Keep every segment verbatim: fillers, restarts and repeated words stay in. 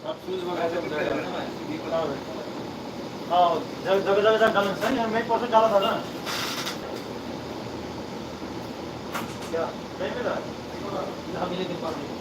आप शूज वगैरह उधर डालना है। हाँ, जगह, जगह, जगह, जगह डालना है। सही है, मैं परसों डाला था ना। क्या? नहीं मिला? हाँ, मिले थे पास में।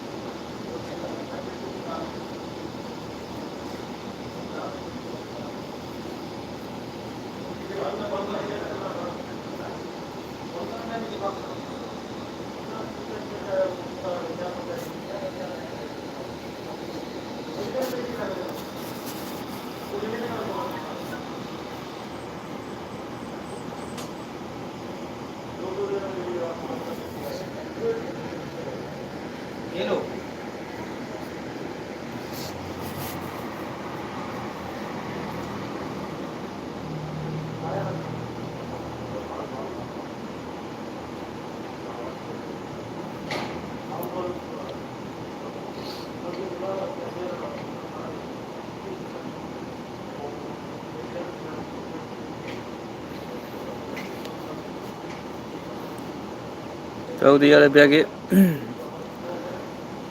ꯁꯥꯎꯗꯤ ꯑꯔꯥꯕꯤꯌꯥꯒꯤ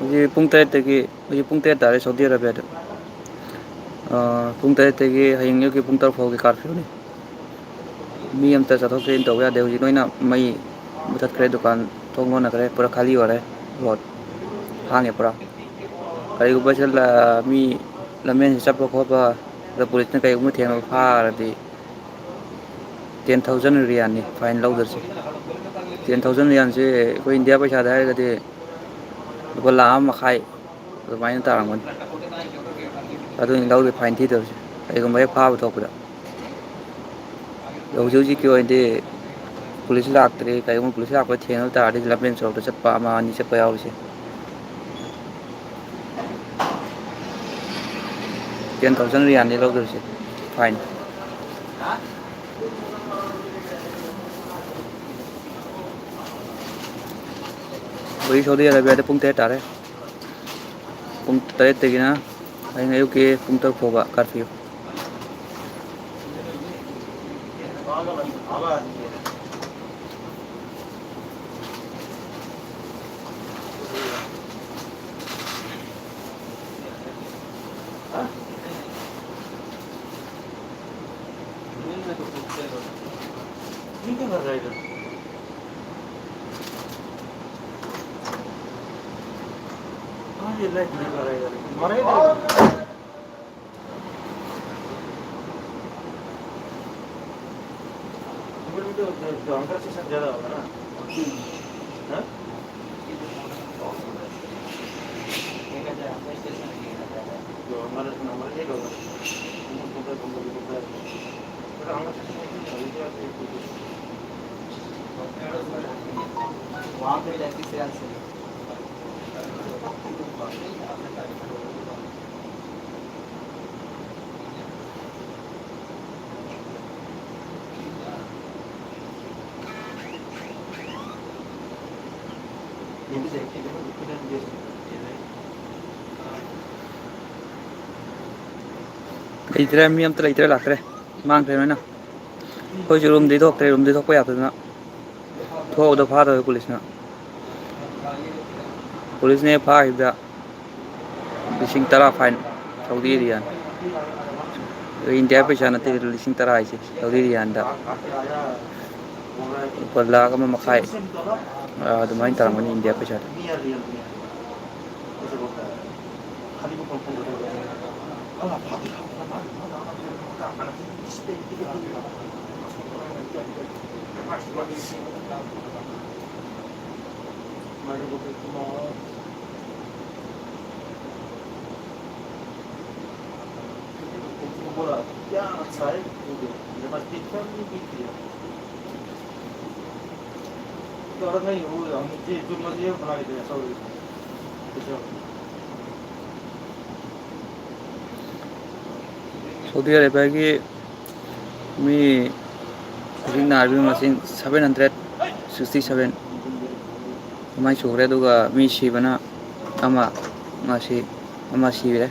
ꯍꯧꯖꯤꯛ ꯄꯨꯡ ꯇꯔꯦꯠꯇꯒꯤ, ꯍꯧꯖꯤꯛ ꯄꯨꯡ ꯇꯔꯦꯠ ꯇꯥꯔꯦ ꯁꯥꯎꯗꯤ ꯑꯔꯥꯕꯤꯌꯥꯗ꯫ ꯑ, ꯄꯨꯡ ꯇꯔꯦꯠꯇꯒꯤ ꯍꯌꯦꯡ ꯑꯌꯨꯛꯀꯤ ꯄꯨꯡ ꯇꯔꯨꯛ ꯐꯥꯎꯒꯤ ꯀꯥꯔꯐ꯭ꯌꯨꯅꯤ꯫ ꯃꯤ ꯑꯝꯇ ꯆꯠꯊꯣꯛ ꯆꯠꯁꯤꯟ ꯇꯧꯕ ꯌꯥꯗꯦ꯫ ꯍꯧꯖꯤꯛ ꯂꯣꯏꯅ ꯃꯩ ꯃꯨꯊꯠꯈ꯭ꯔꯦ, ꯗꯨꯀꯥꯟ ꯊꯣꯡ ꯂꯣꯟꯅꯈ꯭ꯔꯦ, ꯄꯨꯔꯥ ꯈꯥꯂꯤ ꯑꯣꯏꯔꯦ, ꯔꯣꯗ ꯍꯥꯡꯉꯦ ꯄꯨꯔꯥ꯫ ꯀꯔꯤꯒꯨꯝꯕ ꯁꯤꯗ ꯂ-, ꯃꯤ ꯂꯝꯖꯦꯟ ꯆꯠꯄ ꯈꯣꯠꯄ, ꯑꯗ ꯄꯨꯂꯤꯁꯅ ꯀꯔꯤꯒꯨꯝꯕ ꯊꯦꯡꯅꯕ ꯐꯥꯔꯗꯤ, ten thousand ꯔꯤꯌꯥꯟꯅꯤ ꯐꯥꯏꯟ ꯂꯧꯗꯣꯏꯁꯦ꯫ Ten thousand ꯔꯤꯌꯥꯟꯁꯦ ꯑꯩꯈꯣꯏ ꯏꯟꯗꯤꯌꯥ ꯄꯩꯁꯥꯗ ꯍꯥꯏꯔꯒꯗꯤ ꯂꯨꯄꯥ ꯂꯥꯈ ꯑꯃ ꯃꯈꯥꯏ ꯑꯗꯨꯃꯥꯏꯅ ꯇꯥꯔꯝꯒꯅꯤ꯫ ꯑꯗꯨꯅꯤ ꯂꯧꯗꯣꯏ ꯐꯥꯏꯟ ꯊꯤꯗꯣꯏꯁꯦ, ꯀꯔꯤꯒꯨꯝꯕ ꯍꯦꯛ ꯐꯥꯕ ꯊꯣꯛꯄꯗ꯫ ꯑꯗꯣ ꯍꯧꯖꯤꯛ ꯍꯧꯖꯤꯛꯀꯤ ꯑꯣꯏꯅꯗꯤ ꯄꯨꯂꯤꯁ ꯂꯥꯛꯇ꯭ꯔꯤ꯫ ꯀꯔꯤꯒꯨꯝꯕ ꯄꯨꯂꯤꯁ ꯂꯥꯛꯄ ꯊꯦꯡꯅꯕ ꯇꯥꯔꯗꯤ ꯂꯝꯖꯦꯟ ꯁꯣꯔꯣꯛꯇ ꯆꯠꯄ ꯑꯃ ꯑꯅꯤ ꯆꯠꯄ ꯌꯥꯎꯔꯤꯁꯦ꯫ Ten thousand ꯔꯤꯌꯥꯟꯅꯤ ꯂꯧꯗꯣꯏꯁꯦ ꯐꯥꯏꯟ꯫ ꯍꯧꯖꯤꯛ ꯁꯥꯎꯗꯤ ꯑꯔꯥꯕꯤꯌꯥꯗ ꯄꯨꯡ ꯇꯔꯦꯠ ꯇꯥꯔꯦ꯫ ꯄꯨꯡ ꯇꯔꯦꯠꯇꯒꯤꯅ ꯍꯌꯦꯡ ꯑꯌꯨꯛꯀꯤ ꯄꯨꯡ ꯇꯔꯨꯛ ꯐꯥꯎꯕ ꯀꯥꯔꯐ꯭ꯌꯨ꯫ कर रहा है इधर। हाँ, ये लाइट नहीं कर रहा है इधर। मरा इधर। इधर भी तो जो, जो अंकल से सब ज्यादा होगा ना। हाँ? जो हमारे, हमारे एक होगा। वहाँ पे टैक्सी से आ सके। ꯂꯩꯇ꯭ꯔꯦ, ꯃꯤ ꯑꯝꯇ ꯂꯩꯇ꯭ꯔꯦ, ꯂꯥꯛꯇ꯭ꯔꯦ, ꯃꯥꯡꯈ꯭ꯔꯦ ꯂꯣꯏꯅ꯫ ꯑꯩꯈꯣꯏꯁꯨ ꯔꯨꯝꯗꯩ ꯊꯣꯛꯇ꯭ꯔꯦ, ꯔꯨꯝꯗꯩ ꯊꯣꯛꯄ ꯌꯥꯗꯗꯅ ꯊꯣꯛꯑꯕꯗ ꯐꯥꯗꯧꯔꯦ ꯄꯨꯂꯤꯁꯅ꯫ ꯄꯨꯂꯤꯁꯅ ꯍꯦꯛ ꯐꯥꯈꯤꯕꯗ ꯂꯤꯁꯤꯡ ꯇꯔꯥ ꯐꯥꯏꯟ, ꯁꯥꯎꯗꯤ ꯔꯤꯌꯥꯜ꯫ ꯏꯟꯗꯤꯌꯥ ꯄꯩꯁꯥ ꯅꯠꯇꯦ, ꯂꯤꯁꯤꯡ ꯇꯔꯥ ꯍꯥꯏꯁꯦ ꯁꯥꯎꯗꯤ ꯔꯤꯌꯥꯜꯗ ꯂꯨꯄꯥ ꯂꯥꯈ ꯑꯃ ꯃꯈꯥꯏ, ꯑꯗꯨꯃꯥꯏꯅ ꯇꯥꯔꯝꯒꯅꯤ ꯏꯟꯗꯤꯌꯥ ꯄꯩꯁꯥꯗ꯫ ꯁꯥꯎꯗꯤ ꯑꯔꯦꯕꯤꯌꯥꯒꯤ ꯃꯤ ꯍꯧꯖꯤꯛ ꯅꯥꯔꯤꯕ ꯃꯁꯤꯡ seven hundred sixty seven ꯑꯗꯨꯃꯥꯏꯅ ꯁꯨꯈ꯭ꯔꯦ, ꯑꯗꯨꯒ ꯃꯤ ꯁꯤꯕꯅ ꯑꯃ, ꯉꯁꯤ ꯑꯃ ꯁꯤꯔꯦ꯫